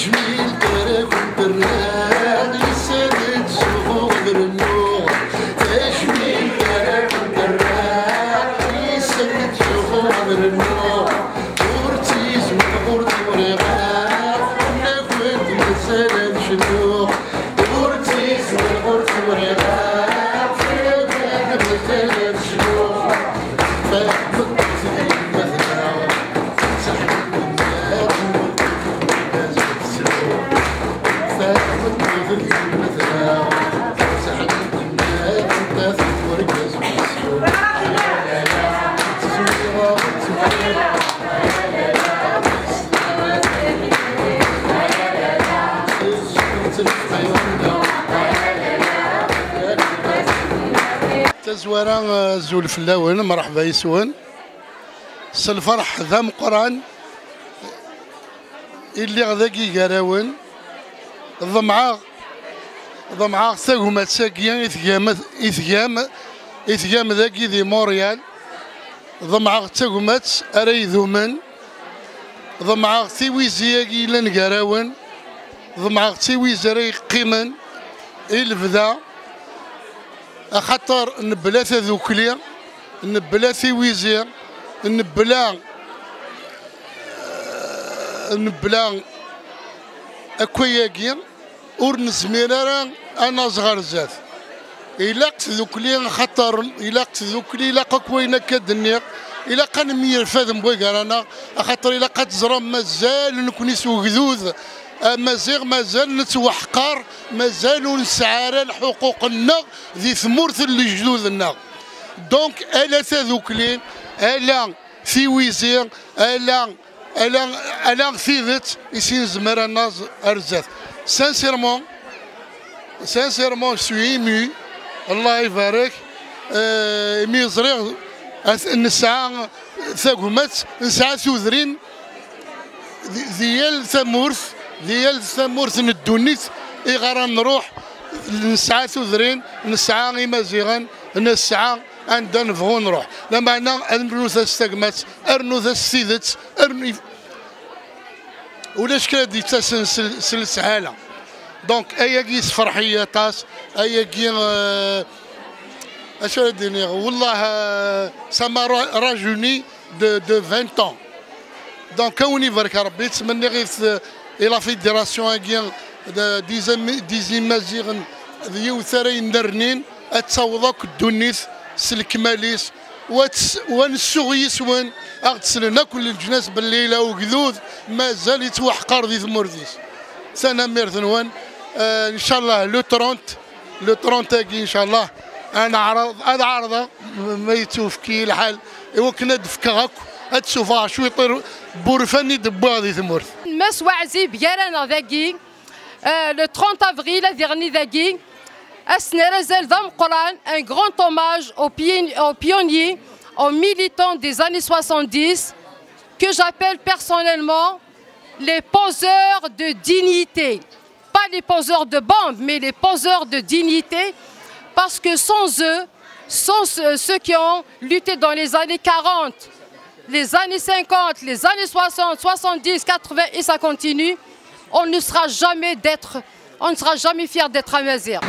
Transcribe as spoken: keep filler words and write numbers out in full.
Tajmilt ara kent-rreɣ, yes-m ad ttzuxxuɣ ad rennuɣ. Tajmilt ara kent-rreɣ, yes-m ad ttzuxxuɣ ad rennuɣ. Ur ttizwiɣ, ur tt-wriɣ ara, fell-akent mazal ad cennuɣ. Ur ttizwiɣ, ur tt-wriɣ ara, fell-akent mazal ad cennuɣ. Fehmeɣ-tt i yemma-tneɣ. Tazwara, azul fell-awen, mreḥba yes-wen. S lferḥ d ameqqran i lliɣ dagi gar-awen. Ḍemɛeɣ, ḍemɛeɣ tagmat-agi i tgam, i tgam, i tgam dagi di Montréal. Ḍemɛeɣ d tagmat ara idumen. Ḍemɛeɣ d tiwizi-agi yellan gar-awen. Ḍemɛeɣ d tiwizi ara yeqqimen i lebda. Axaṭer nebla tadukli, nebla tiwizi, nebla, nebla akk ayagi, ur nezmir ara ad naẓ ɣer zdat. Ilaq tdukli, axaṭer ilaq tdukli, ilaq akk wayen akka d-nniɣ, ilaq ad nemyirfad mebwa gar-aneɣ, axaṭer ilaq ad teẓrem mazal nekni s ugdud amaziɣ, mazal nettwaḥqar, mazal ur nesɛi ara lḥuquq-nneɣ di tmurt n lejdud-nneɣ. Donc, ala tadukli, ala tiwizi, ala, ala, ala tidet i s nezmer ad naẓ ar zdat. Sincèrement, sincèrement, je suis ému. Allah ibarek. Euh, imi ẓriɣ at-, nesɛa tagmat, nesɛa tudrin di, di yal tamurt, di yal tamurt n ddunit iɣer ad nruḥ, nesɛa tudrin, nesɛa imaziɣen, nesɛa anda nebɣu nruḥ. Lameɛna rnut-as tagmat, rnut-as tidet, rnu-, ulac kra d-yettasen s, s leshala. Donc, ayagi yessefreḥ-iyi aṭas, ayagi, euh, acu ara d-iniɣ, wallah, euh, ça m'a ra-, rajeuni de, de vingt ans. Donc, ad wen-ibarek Rebbi, ttmenniɣ i t-, i la fédération-agi de, des Am-, des Imaziɣen, d yiwet ara yennernin, ad taweḍ akk ddunit s lekmal-is, wa ts-, wa nessuɣ yis-wen, ad ɣ-d-slen akk leǧnas belli ila ugdud mazal yettwaḥqar di tmurt-is. Tanemmirt-nwen. Euh, ncallah, le trente, le trente-agi, ncallah, ad neɛreḍ, ad ɛerḍeɣ, ma yettufki lḥal, i wakken ad d-fkeɣ akk, ad d-sufɣeɣ cwiṭ n wurfan i d-wwiɣ di tmurt. Mass Waɛzib gar-aneɣ dagi, euh, le trente avril, ad iɣenni dagi, ass n razal d ameqqran, un grand hommage aux pion-, aux pionniers, aux militants des années soixante-dix, que j'appelle personnellement les poseurs de dignité. Pas les poseurs de bombes, mais les poseurs de dignité, parce que sans eux, sans ceux, ceux qui ont lutté dans les années quarante, les années cinquante, les années soixante, soixante-dix, quatre-vingts, et ça continue, on ne sera jamais d'être, on ne sera jamais fier d'être Amazigh.